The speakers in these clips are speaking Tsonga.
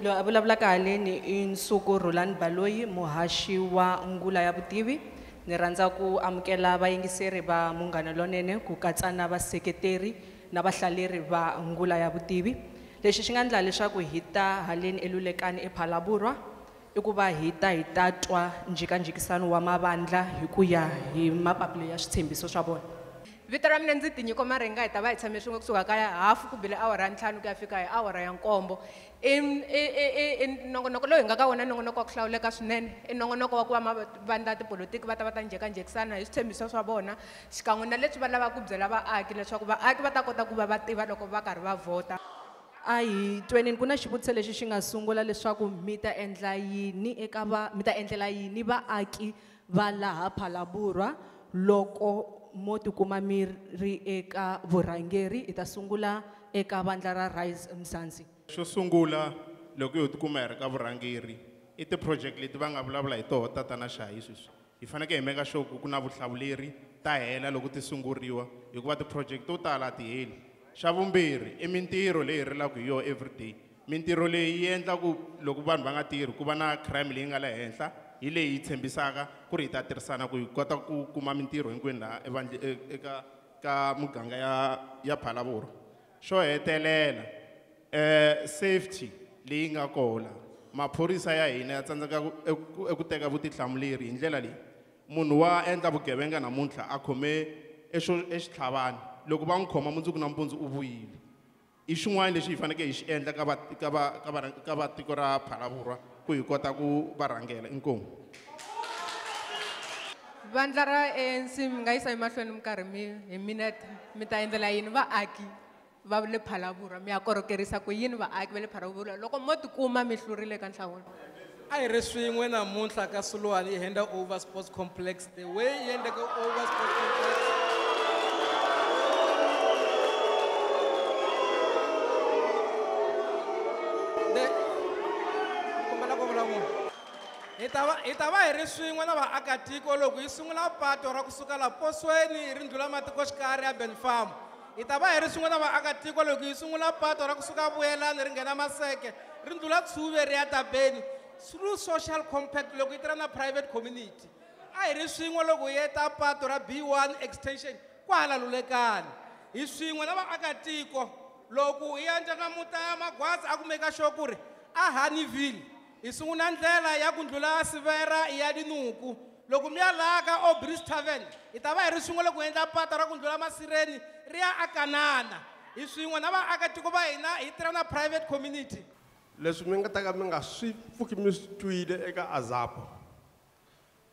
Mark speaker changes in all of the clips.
Speaker 1: Loyi a vulavulaka haleni i Nsuku Rhulani Baloyi, muhaxi wa Ngula ya Vutivi. Ni rhandza ku amukela vayingiseri va Munghana Lonene ku katsa na vaseketeri na vahlaleri va Ngula ya Vutivi. Lexi xi nga endla leswaku hi ta haleni eLulekani ePhalaborwa i ku va hi ta hi ta twa njhekanjhekisano wa mavandla hi ku ya hi mapapila ya switshembiso swa vona.
Speaker 2: Vito ra mina ndzi Tinyiko Maringa, hi ta va hi tshame swin'we kusuka ka hafu ku bile awara ya ntlhanu ku ya fika hi awara ya nkombo. I nongonoko lowu hi nga ka wona, nongonoko wa ku hlawuleka swinene, i nongonoko wa ku va mavandla ya tipolotiki va ta va ta njhekanjhekisana hi switshembiso swa vona xikan'we na leswi va lavaka ku byela vaaki leswaku vaaki va ta kota ku va va tiva loko va karhi va vhota.
Speaker 1: A hi tweneni, ku na xivutiso lexi xi nga sungula leswaku mi ta endla yini eka va, mi ta endlela yini vaaki va laha Phalaborwa loko mo tikuma mi ri eka vurhangeri. Hi ta sungula eka vandla ra Rise Mzansi.
Speaker 3: Xo sungula loko hi tikuma hi ri ka vurhangeri i ti-project leti va nga vulavula hi toho tatana Shayi sweswi. Hi fanekele hi meka sure ku ku na vuhlawuleri ta hela loko ti sunguriwa, hikuva ti-project to tala a ti heli. Xa vumbirhi i mintirho leyi hi rilaka hi yona everyday. Mintirho leyi yi endla ku loko vanhu va nga tirhi ku va na crime leyi nga le henhla, hi leyi yi tshembisaka ku ri hi ta tirhisana ku hi kota ku kuma mintirho hinkwenu laha eka ka muganga ya Phalaborwa. Xo hetelela, safety leyi nga kona, maphorisa ya hina ya tsandzeka eku teka vutihlamuleri hi ndlela leyi. Munhu wa endla vugevenga namuntlha a khome exitlhavani, loko va n'wi khoma mundzuku na mpundzu u vuyile. I xin'wana lexi hi fanekele hi xi endla ka va tiko ra Phalaborwa ku hi kota ku va rhangela. Inkomu.
Speaker 2: Vandla ra ANC mi nga yisa emahlweni minkarhi hi minete, mi ta endlela yini vaaki va le Phalaborwa, mi ya korhokerisa ku yini vaaki va le Phalaborwa loko mo tikuma mi hlurile ka nhlawulo?
Speaker 4: A hi ri swin'we namuntlha ka Sulwani hi hand over sports complex, the way hi endleke over sports complex. Hi ta va hi ri swin'we na vaakatiko loko hi sungula pato ra kusuka la posweni ri ndlhula matikoxikaya ya Ben Farm. Hi ta va hi ri swin'we na vaakatiko loko hi sungula pato ra kusuka Vuyelani ri nghena Maseke ri ndlhula Tshuve ri ya Tabeni through social compact loko yi tirha na private community. A hi ri swin'we loko hi heta pato ra B1 extension kwahala Lulekani. Hi swin'we na vaakatiko loko hi endla muta ya Magwaza a kumeka sure ku ri a Honeyville hi sungula ndlela ya ku ndlhula Sivera ya Dinuku. Loko mi ya laha ka Aubrey's Tavern hi ta va hi ri swin'we loko hi endla pata ra ku ndlhula Masireni ri ya aKanana. Hi swin'we na vaakatiko va hina hi tirha na private community.
Speaker 5: Leswi mi nga ta ka mi nga swi pfuki mi swi twile eka AZAPO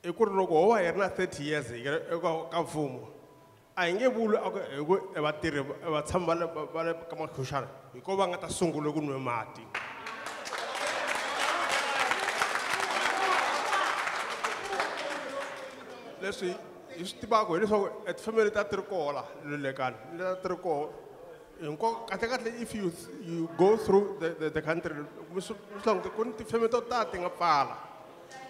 Speaker 5: i ku ri loko ho va hi ri na 30 years hi ri eka ka mfumo, a hi nge vuli a ku hi ku e vatirhi e vatshami va le, va le ka Makhuxana hi ko va nga ta sungula ku nwa mati. Leswi hi swi tivaka hileswaku e tifemeli ta ti ri koho laha Lulekani, leti a ti ri koho hinkwako. Kahlekahle if you go through the country, mi swi languta ku ni tifemeli to tala ti nga pfala,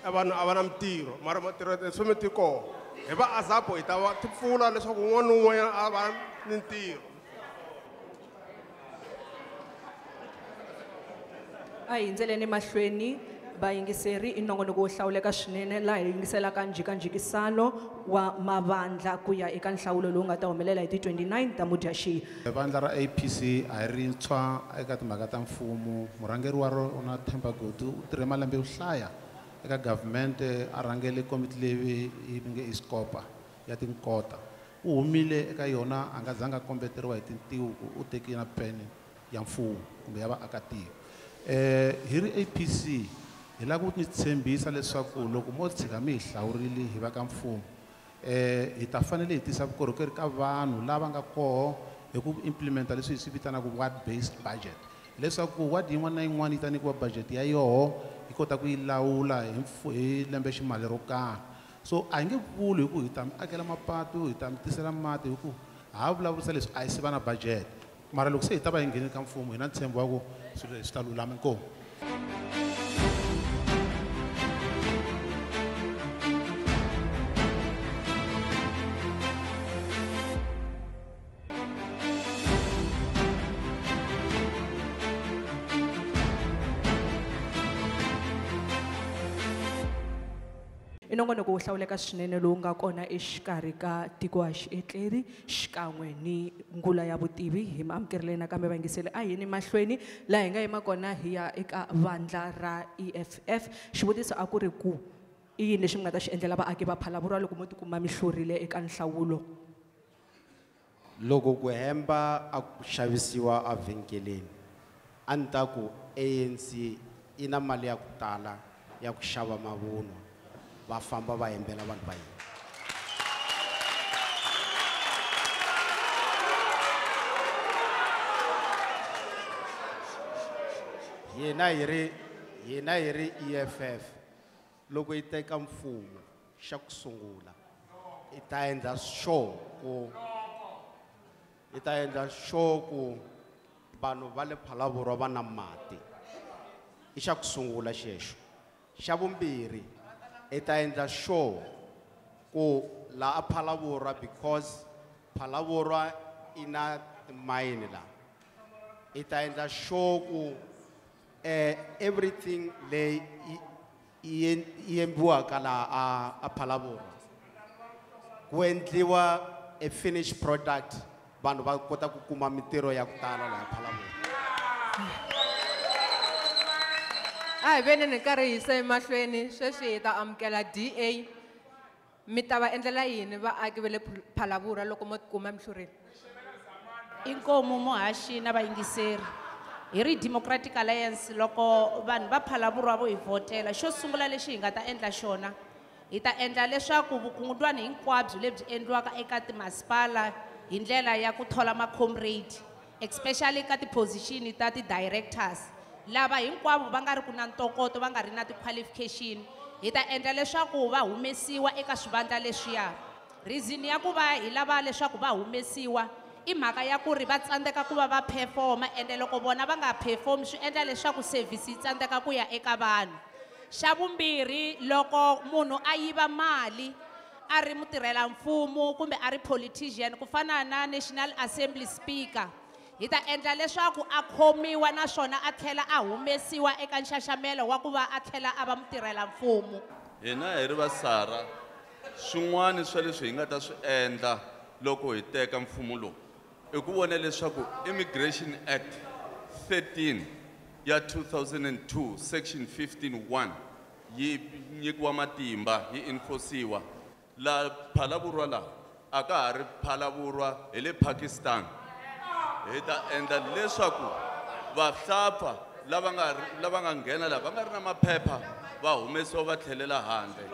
Speaker 5: e vanhu a va na mintirho, mara mintirho tifemeli ti koho. Hi va AZAPO hi ta va ti pfula leswaku un'wana na un'wanyana a va ni ntirho.
Speaker 1: A hi hundzeleni mahlweni vayingiseri, i nongonoko wo hlawuleka swinene laha hi yingiselaka njhekanjhekisano wa mavandla ku ya eka nhlawulo lowu nga ta humelela hi ti 29 ta Mudyaxihi.
Speaker 6: Vandla ra APC a hi rintshwa eka timhaka ta mfumo. Murhangeri wa rona Themba Godi u tirhe malembe yo hlaya eka government, a rhangele komiti leyi yi nge i SCOPA ya tinkota. U humile eka yona a nga zanga a kombeteriwa hi tintiho ku u teke na pene ya mfumo kumbe ya vaakatiko. Hi ri APC hi lava ku mi tshembisa leswaku loko mo tshika mi hi hlawurile hi va ka mfumo, hi ta fanele hi tisa vukorhokeri ka vanhu lava nga koho hi ku implementa leswi hi swi vitanaka ward based budget, leswaku ward yin'wana na yin'wana yi ta nyikiwa budget ya yoho yi kota ku yi lawula hi lembe ximali ro karhi. So a hi nge vuli hi ku hi ta mi akela mapatu, hi ta mi tisela mati, hi ku ha vulavurisa leswi a hi se va na budget, mara loko se hi ta va hi nghenile ka mfumo hi na ntshembo wa ku swilo leswi swi ta lulama. Inkomu.
Speaker 1: nongonoko wo hlawuleka swinene lowu nga kona exikarhi ka tiko wa xietleri xikan'we ni ngula ya vutivi. Hi mi amukerile nakambe vayingiseli, a yini mahlweni laha hi nga yima kona hi ya eka vandla ra EFF. Xivutiso a ku ri ku i yini lexi mi nga ta xi endlela vaaki va Phalaborwa loko mo tikuma mi hlurile eka nhlawulo?
Speaker 7: Loko ku hemba a ku xavisiwa evhengeleni, a ni ta ku ANC yi na mali ya ku tala ya ku xava mavunwa, va famba va hembela vanhu va hina. Hina hi ri EFF, loko yi teka mfumo xa ku sungula i ta endla sure ku i ta endla sure ku vanhu va le Phalaborwa va na mati. I xa ku sungula xexo. Xa vumbirhi i ta endla sure ku laha Phalaborwa, because Phalaborwa i na timayini la, i ta endla sure ku everything leyi yi endliwaka laha a Phalaborwa ku endliwa a finished product, vanhu va kota ku kuma mintirho ya ku tala laha Phalaborwa.
Speaker 2: A hi veni ni karhi hi yisa emahlweni, sweswi hi ta amukela DA. Mi ta va endlela yini vaaki va le Phalaborwa loko mo tikuma mi hlurile?
Speaker 8: Inkomu muhaxi na vayingiseri. Hi ri Democratic Alliance, loko vanhu va Phalaborwa vo hi vhotela, xo sungula lexi hi nga ta endla xona, hi ta endla leswaku vukungundwani hinkwabyo lebyi endliwaka eka timasipala hi ndlela ya ku thola ma-comrade, especially ka ti-position ta ti-directors, lava hinkwavo va nga ri ku na ntokoto, va nga ri na ti-qualification, hi ta endla leswaku va humesiwa eka swivandla leswiya. Reason ya ku va hi lava leswaku va humesiwa i mhaka ya ku ri va tsandzeka ku va va performa, ende loko vona va nga perform swi endla leswaku service yi tsandzeka ku ya eka vanhu. Xa vumbirhi, loko munhu a yiva mali a ri mutirhela mfumo kumbe a ri politician ku fana na National Assembly Speaker, hi ta endla leswaku a khomiwa naswona a tlhela a humesiwa eka nxaxamelo wa ku va a tlhela a va mutirhela mfumo.
Speaker 9: Hina hi ri va SARA, swin'wana swa leswi hi nga ta swi endla loko hi teka mfumo lowu i ku vona leswaku Immigration Act 13 ya 2002 section 15(1 yi nyikiwa matimba, yi enforciwa. La Phalaborwa la a ka ha ri Phalaborwa hi le Pakistan. Hi ta endla leswaku vahlapfa lava nga nghena laha va nga ri na maphepha va humesiwa va tlhelela handle.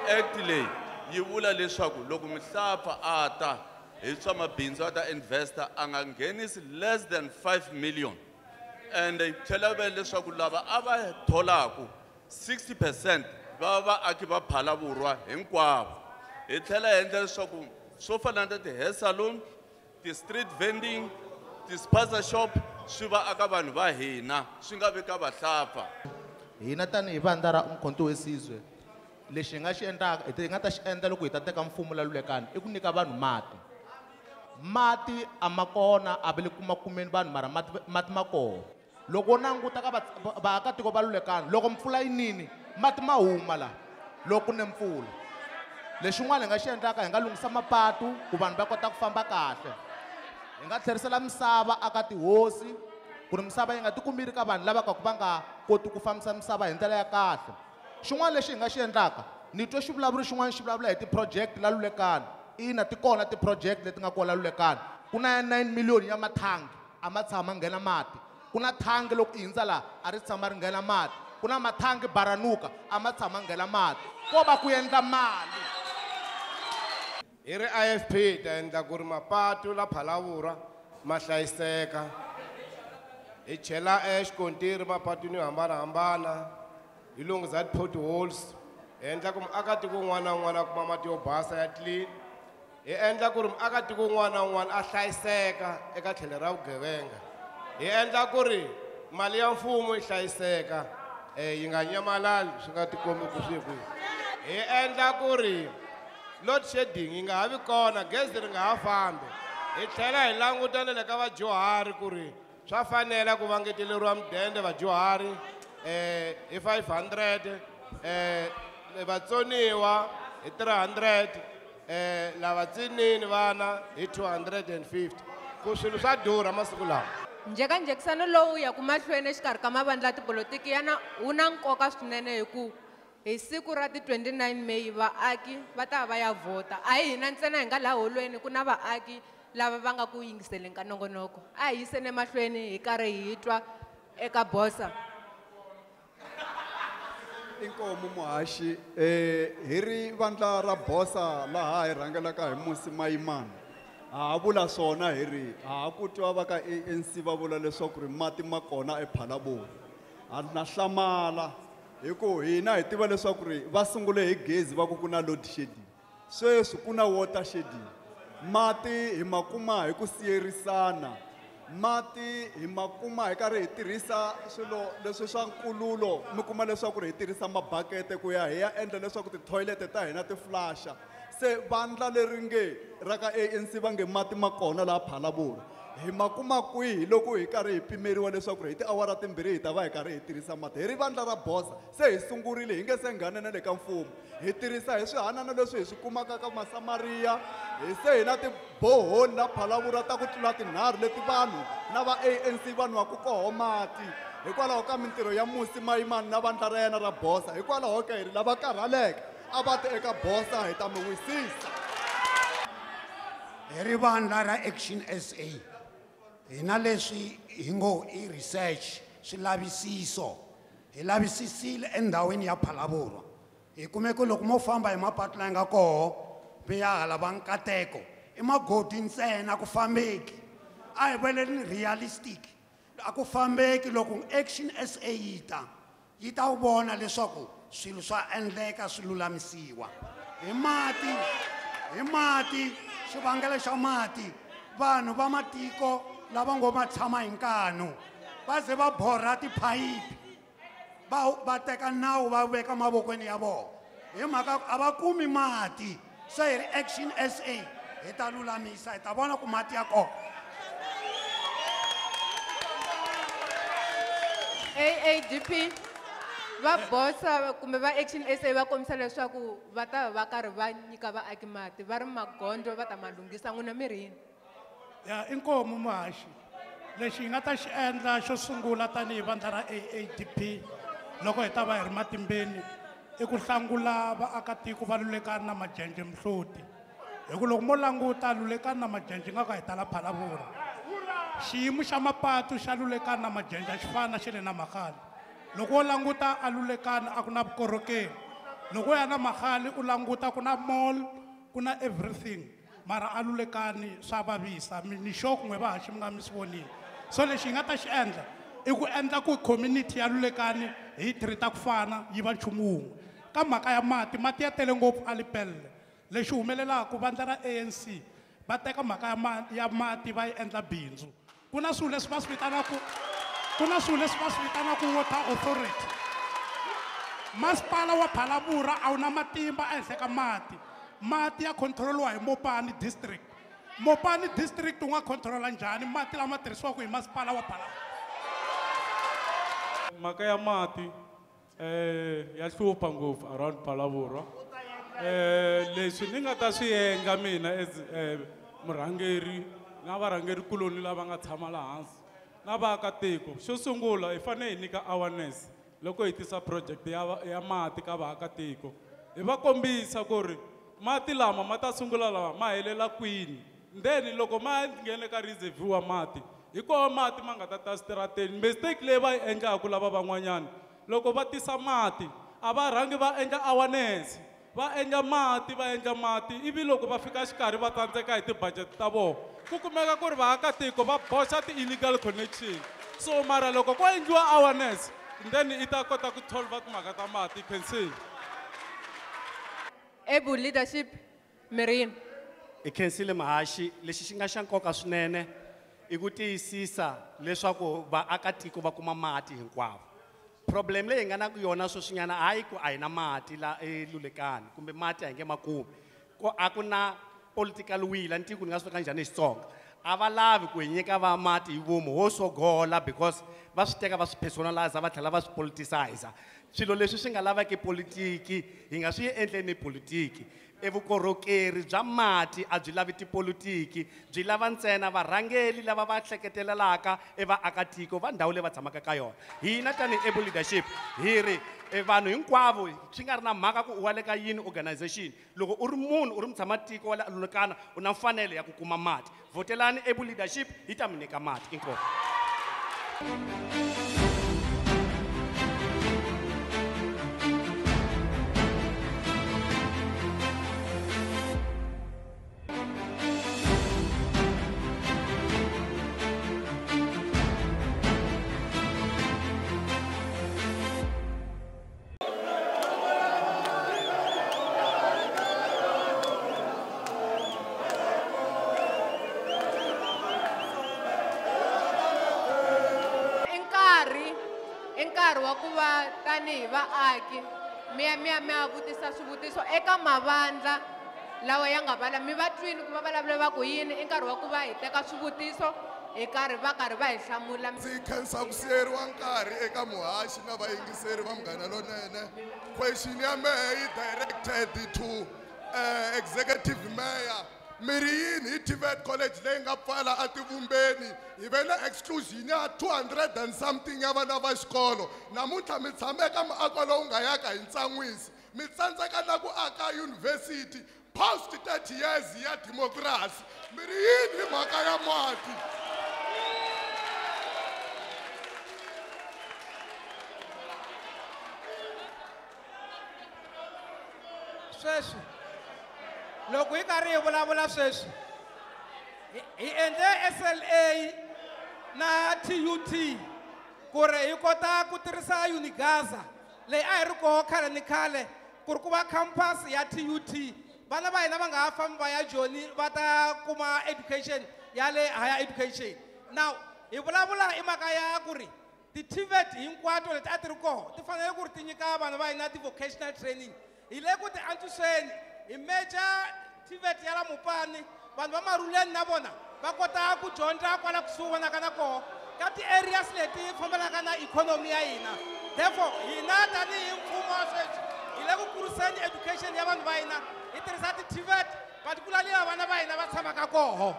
Speaker 9: Act leyi yi vula leswaku loko muhlapfa a ta hi swa mabindzu a ta investa a nga nghenisi less than 5 million. And yi tlhela va leswaku lava a va tholaku 60% va vaaki va Phalaborwa hinkwavo. Hi tlhela hi endla leswaku swo fana na ti-hair salon, ti-street vending, ti-spaza shop swi va aka vanhu va hina, swi nga vi ka vahlapfa.
Speaker 6: Hina tanihi vandla ra Umkhonto we Sizwe, lexi hi nga xi endlaka, hi nga ta xi endla loko hi ta teka mfumo la Lulekani i ku nyika vanhu mati. Mati a ma kona, a va le kuma kumeni vanhu, mara mati ma kona. Loko wo languta ka vaakatiko va Lulekani, loko mpfula yi nini, mati ma huma la loko ku ne mpfula. Lexin'wana hi nga xi endlaka, hi nga lunghisa mapatu ku vanhu va kota ku famba kahle. Hi nga tlherisela misava aka tihosi ku ri misava yi nga tikumi yi ri ka vanhu lava ka ku va nga koti ku fambisa misava hi ndlela ya kahle. Xin'wana lexi hi nga xi endlaka, ni twe xivulavuri xin'wana xi vulavula hi ti-project la Lulekani. Ina, ti kona ti-project leti nga kona la Lulekani. Ku na ya 9 million ya mathangi, a ma tshama nghena mati. Ku na thangi loko i hundza laha, a ri tshama ri nghena mati. Ku na mathangi Baranuka, a ma tshama nghena mati. Ko va ku endla mali.
Speaker 5: Hi ri IFP hi ta endla ku ri mapatu la Phalaborwa ma hlayiseka. Hi chela exikontiri mapatwini yo hambanahambana, hi lunghisa ti-potholes, hi endla ku muakatiko un'wana na un'wana a kuma mati yo basa ya clean. Hi endla ku ri muakatiko un'wana na un'wana a hlayiseka eka tlhelo ra vugevenga. Hi endla ku ri mali ya mfumo yi hlayiseka, yi nga nyamalali swi nga tikombi ku swi kwihi. Hi endla ku ri load shedding yi nga ha vi kona, gezi ri nga ha fambi. Hi tlhela hi languta na le ka vadyuhari ku ri swa fanela ku va ngeteleriwa mudende vadyuhari hi 500,
Speaker 10: vatsoniwa hi 300 lavatsinini vana hi 250 ku swilo swa durha masiku lawa.
Speaker 2: Njhekanjhekisano lowu ya ku mahlweni exikarhi ka mavandla ya tipolotiki yana wu na nkoka swinene hi ku hi siku ra ti 29 May vaaki va ta va ya vhota. A hi hina ntsena hi nga laha holweni, ku na vaaki lava va nga ku yingiseleni ka nongonoko. A hi yiseni emahlweni hi karhi hi twa eka bosa.
Speaker 11: Inkomu muhaxi, hi ri vandla ra bosa laha hi rhangelaka hi Musi Mayimani. Ha vula swona hi ri ha ku twa va ka ANC va vula leswaku ri mati ma kona ePhalaborwa. Ha na hlamala hi ku hina hi tiva leswaku ri va sungule hi gezi va ku ku na load shedding. Sweswi ku na water shedding. Mati hi ma kuma hi ku siyerisana. Mati hi ma kuma hi karhi hi tirhisa swilo leswi swa nkululo, mi kuma leswaku ri hi tirhisa mabakete ku ya hi ya endla leswaku tithoyilete ta hina ti flasha. Se vandla leri nge ra ka ANC va nge mati ma kona laha Phalaborwa hi ma kuma kwihi loko hi karhi hi pimeriwa leswaku hi tiawara timbirhi hi ta va hi karhi hi tirhisa mati. Hi ri vandla ra bosa se hi sungurile, hi nge se nghena na le ka mfumo, hi tirhisa hi swihanano leswi hi swi kumaka ka Masamariya. Hi se hi na tiboholi la Phalaborwa ta ku tlula tinharhu leti vanhu na va ANC va nwaka koho mati hikwalaho ka mintirho ya Musi Mayimani na vandla ra yena ra bosa. Hikwalaho ka hi ri lava karhaleke a va ti eka bosa hi ta mi wisisa.
Speaker 12: Hi ri vandla ra Action SA hina leswi hi ngo i research, swilavisiso, hi lavisisile endhawini ya Phalaborwa. Hi kume ku loko mo famba hi mapatu lawa nga koho mi ya hala va nkateko i magodi ntsena, ku fambeki. A hi veleni realistic, a ku fambeki. Loko Action SA yi ta vona leswaku swilo swa endleka swi lulamisiwa. Hi mati, xivangelo xa mati, vanhu va matiko lava ngo ma tshama hi nkanu va ze va borha tiphayiphi va teka nawu va veka mavokweni ya vona hi mhaka a va kumi mati. Se hi ri Action SA hi ta lulamisa, hi ta vona ku mati ya kona.
Speaker 2: AADP va bosa kumbe va Action SA va kombisa leswaku va ta va karhi va nyika vaaki mati, va ri magondzo va ta ma lunghisa. N'wina mi ri yini?
Speaker 13: Ya inkomu muhaxi, lexi hi nga ta xi endla xo sungula tanihi vandla ra AADP loko hi ta va hi ri matimbeni i ku hlangula vaakatiko va Lulekani na Majenje Mhloti. Hi ku loko mo languta Lulekani na Majenje nga ka hi tala Phalaborwa. Xiyimo xa mapatu xa Lulekani na Majenje a xi fani na xa le na Makhale. Loko wo languta a Lulekani a ku na vukorhokeri, loko u ya na Makhale u languta ku na mall, ku na everything, mara a Lulekani swa vavisa. Ni sure ku n'we vahaxi mi nga mi swi vonile. So lexi hi nga ta xi endla i ku endla ku community ya Lulekani hi yi treat-a ku fana, yi va nchumu wun'we. Ka mhaka ya mati, mati ya tele ngopfu a Lepelle. Lexi humelelaka vandla ra ANC va teka mhaka ya mati va yi endla bindzu. Ku na swilo leswi va swi vitanaka, ku na swilo leswi va swi vitanaka Water Authority. Masipala wa Phalaborwa a wu na matimba ehenhla ka mati. Mati ya control-iwa hi Mopani District. Mopani District u nga control-a njhani mati lama tirhisiwaka hi masipala wa Phalaborwa?
Speaker 14: Mhaka ya mati ya hlupha ngopfu around Phalaborwa. Leswi ni nga ta swi endla mina as murhangeri na varhangerikuloni lava nga tshama laha hansi na vaakatiko, xo sungula hi fanele hi nyika awareness loko hi tisa project ya mati ka vaakatiko, hi va kombisa ku ri mati lama ma ta sungula lama ma helela kwini, then loko ma nghene ka reservoir mati hi koho mati ma nga ta ta switarateni. Mistake leyi va yi endlaka lava van'wanyana loko va tisa mati a va rhangi va endla awareness, va endla mati ivi loko va fika xikarhi va tsandzeka hi ti-budget ta vona, ku kumeka ku ri vaakatiko va boxa ti-illegal connection. So mara loko ko endliwa awareness then i ta kota ku solve timhaka ta mati. You can see.
Speaker 2: Able leadership, Marine.
Speaker 7: Hi khensile muhaxi, lexi xi nga xa nkoka swinene i ku tiyisisa leswaku vaakatiko va kuma mati hinkwavo. Problem leyi hi nga na yona sweswinyana hayi ku a hi na mati la eLulekani kumbe mati a hi nge ma kumi, ko a ku na political will, a ni tivi ku ni nga swi veka njhani hi Xitsonga. A va lavi ku hi nyika va mati hi vomu ho sogola because va swi teka va swi personalize va tlhela va swi politicize. Swilo leswi swi nga laveki politiki hi nga swi endleni politiki. E vukorhokeri bya mati a byi lavi tipolitiki, byi lava ntsena varhangeri lava va hleketelelaka e vaakatiko va ndhawu leyi va tshamaka ka yona. Hina tanihi Able Leadership hi ri e vanhu hinkwavo swi nga ri na mhaka ku u wa le ka yini organization, loko u ri munhu u ri mutshamatiko wa le Alulekana u na mfanelo ya ku kuma mati. Votelani Able Leadership yi ta mi nyika mati. Inkomu.
Speaker 2: Nkarhi wa ku va tanihi vaaki mi ya mi ya mi ya vutisa swivutiso eka mavandla lawa ya nga vala mi va twini ku va vulavula va ku yini. I nkarhi wa ku va hi teka swivutiso hi karhi va karhi va hi hlamula.
Speaker 15: Ndzi khensa ku siyeriwa nkarhi eka muhaxi na vayingiseri va Munghana Lonene. Question ya mehe yi directed to executive mayor. Mi ri yini hi TVET College leyi nga pfala etivumbeni hi ve na exclusion ya 200 and something ya vana va xikolo. Namuntlha mi tshame eka muako lowu nga yaka hi ntsan'wisi, mi tsandzeka na ku aka university post 30 years ya democracy. Mi ri yini hi mhaka ya mati?
Speaker 4: Sweswi loko hi karhi hi vulavula sweswi hi endle SLA na TUT ku ri hi kota ku tirhisa Unigaza leyi a hi ri koho khale ni khale ku ri ku va campus ya TUT. Vana va hina va nga ha fambi va ya Joni va ta kuma education ya le higher education. Now hi vulavula hi mhaka ya ku ri ti-TVET hinkwato leti a ti ri koho ti fanele ku ri ti nyika vanhu va hina ti-vocational training. Hi le ku ti antswiseni hi meja TVET ya la Mopani, vanhu va Maruleni na vona va kota ku dyondza kwala kusuhi vonaka na koho ka ti-areas leti fambelaka na economy ya hina. Therefore hina tanihi mfumo wa sweswi hi le ku kuriseni education ya vanhu va hina hi tirhisa ti-TVET particularly la vana va hina va tshamaka koho.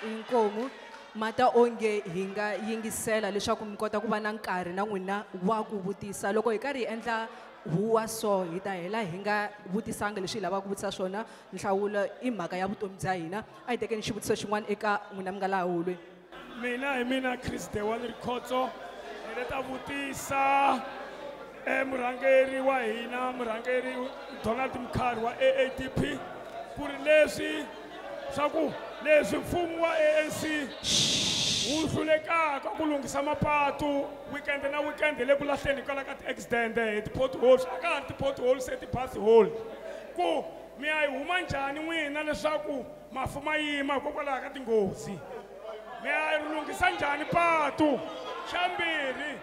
Speaker 1: Inkomu mata onge hi nga yingisela leswaku mi kota ku va na nkarhi na n'wina wa ku vutisa. Loko hi karhi hi endla huwa so hi ta hela hi nga vutisanga leswi hi lavaka ku vutisa swona. Nhlawulo i mhaka ya vutomi bya hina. A hi tekeni xivutiso xin'wana eka n'wina mi nga laha holweni.
Speaker 16: Mina hi mina Chris Dewani Rikhotso, ni le ta vutisa murhangeri wa hina, murhangeri Donald Mkhari wa AADP, ku ri leswi swa ku leswi mfumo wa ANC wu hlulekaka ku lunghisa mapatu weekend na weekend le ku lahleni kwala ka ti-accident hi ti-potholes, a ka ha ri ti-potholes se ti-bus hole. Ku mi ya yi huma njhani n'wina leswaku mafu ma yima hikokwalaho ka tinghozi? Mi ya yi lunghisa njhani patu? Xa mbirhi,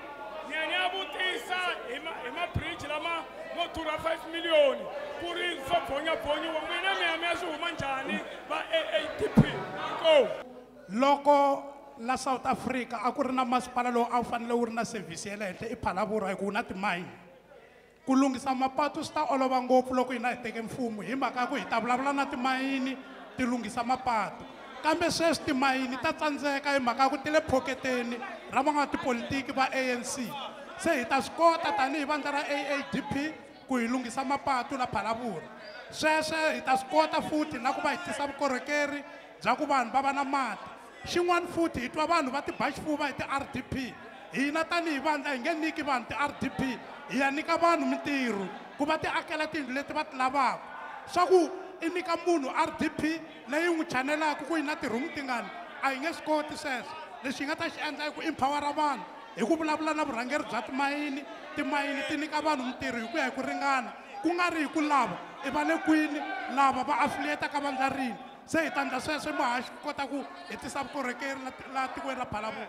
Speaker 16: ni ya ni ya vutisa hi mabridge lama mo durha 5 million ku ri swo bvonyabvonyiwa, n'wina mi ya swi huma njhani va AADP? Inkomu.
Speaker 13: Loko la South Africa a ku ri na masipala lowu a wu fanele wu ri na service ya le henhla i Phalaborwa hi ku wu na timayini. Ku lunghisa mapatu swi ta olova ngopfu loko hina hi teke mfumo hi mhaka ya ku hi ta vulavula na timayini ti lunghisa mapatu. Kambe sweswi timayini ta tsandzeka hi mhaka ya ku ti le phoketeni ra van'watipolitiki va ANC. Se hi ta swi kota tanihi vandla ra AADP ku hi lunghisa mapatu la Phalaborwa. Sweswo hi ta swi kota futhi na ku va hi tisa vukorhokeri bya ku vanhu va va na mati. Xin'wana futhi hi twa vanhu va ti-ba xifuva hi ti-RDP. Hina tanihi vandla hi nge nyiki vanhu ti-RDP, hi ya nyika vanhu mintirho ku va ti akela tiyindlu leti va ti lavaka. Swa ku i nyika munhu RDP leyi n'wi chanelaka ku yi na ti-room tingani, a hi nge swi koti sweswo. Lexi hi nga ta xi endla i ku empowera vanhu hi ku vulavula na vurhangeri bya timayini. Timayini ti nyika vanhu mintirho hi ku ya hi ku ringana, ku nga ri hi ku lava i va le kwini, lava va affiliate ka vandla rini. Se hi ta endla sweswo muhaxi ku kota ku hi tisa vukorhokeri la tikweni ra Phalaborwa.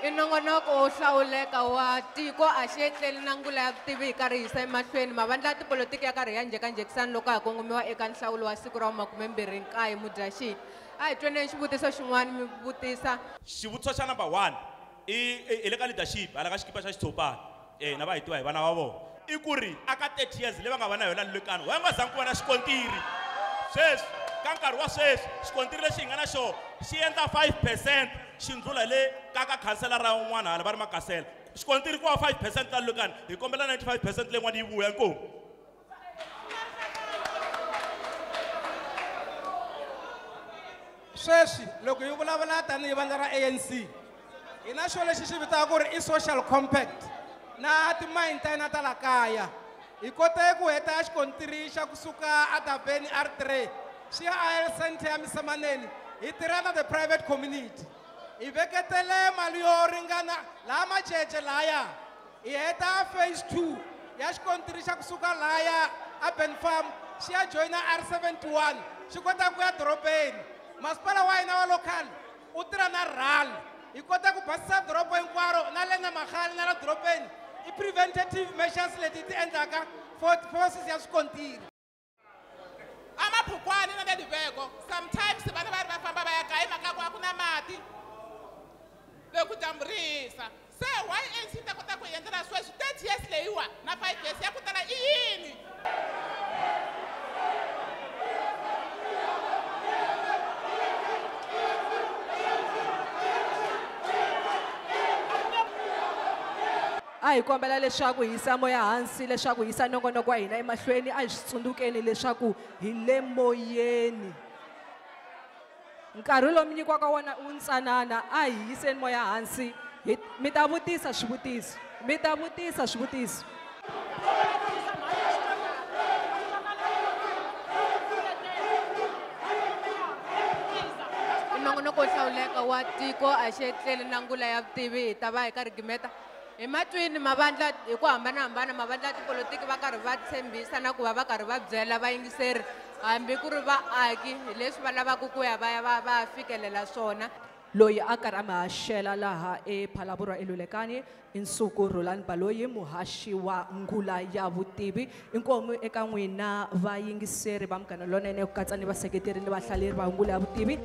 Speaker 2: I nongonoko wo hlawuleka wa tiko a xi etleli na ngula ya vutivi hi karhi yisa emahlweni mavandla ya tipolotiki ya karhi ya njhekanjhekisana loko ha kongomiwa eka nhlawulo wa siku ra 29 Mudyaxihi. A hi tweneni xivutiso xin'wana mi vutisa.
Speaker 17: Xivutiso xa number 1 i le ka leadership hala ka xikipa xa xitshopana. Na va hi tiva hi vana va vona. I ku ri aka 30 years leyi va nga va na yona Lulekani, wa nga zangi ku va na xikontiri. Sweswi ka nkarhi wa sweswi xikontiri lexi hi nga na xona xi endla 5% xi ndlula le ka ka khansela ra un'wana hala va ri makasela. Xikontiri ku va 5% la Lulekani, hi kombela 95% leyin'wana yi vuya. Inkomu.
Speaker 4: Sweswi loko hi vulavula tanihi vandla ra ANC hi na xo lexi xi vitaka ku ri i social compact na timayini ta hina ta la kaya. Hi kote ku heta xikontiri xa kusuka adabeni R3 xi ya AL Center ya Misemaneni hi tirha na the private community. Hi veketele mali yo ringana laha Macece laya hi heta phase 2 ya xikontiri xa kusuka laya Urban Farm xi ya joyina R71 xi kota ku ya dorobeni. Masipala wa hina wa local u tirha na RAL hi kota ku basisa doroba hinkwaro na le na Makhale na la dorobeni. I preventative measures leti ti endlaka for forces ya swikontiri.
Speaker 18: Amaphukwani na le Liveko sometimes vana va ri va famba va ya kaya mhaka ku a ku na mati loko dyambu ri hisa. Se why ANC yi ta kota ku hi endlela sweswi 30 years leyiwa na 5 years ya ku tala i yini?
Speaker 1: A hi kombela leswaku hi yisa moya hansi leswaku hi yisa nongonoko wa hina emahlweni. A hi swi tsundzukeni leswaku hi le moyeni. Nkarhi lowu mi nyikiwaka wona wu ntsanana, a hi yiseni moya hansi. Mi ta vutisa swivutiso, mi ta vutisa swivutiso.
Speaker 2: Nongonoko wo hlawuleka wa tiko a xi etleli na ngula ya vutivi hi ta va hi karhi gimeta. Hi matwini mavandla hi ku hambanahambana mavandla ya tipolotiki va karhi va tshembisa na ku va va karhi va byela vayingiseri hambi ku ri vaaki hi leswi va lavaka ku ya va ya va va fikelela swona.
Speaker 1: Loyi a karhi a mi haxela laha ePhalaborwa eLulekani i Nsuku Rhulani Baloyi, muhaxi wa ngula ya vutivi. Inkomu eka n'wina vayingiseri va Munghana Lonene ku katsa ni vaseketeri ni vahlaleri va ngula ya vutivi.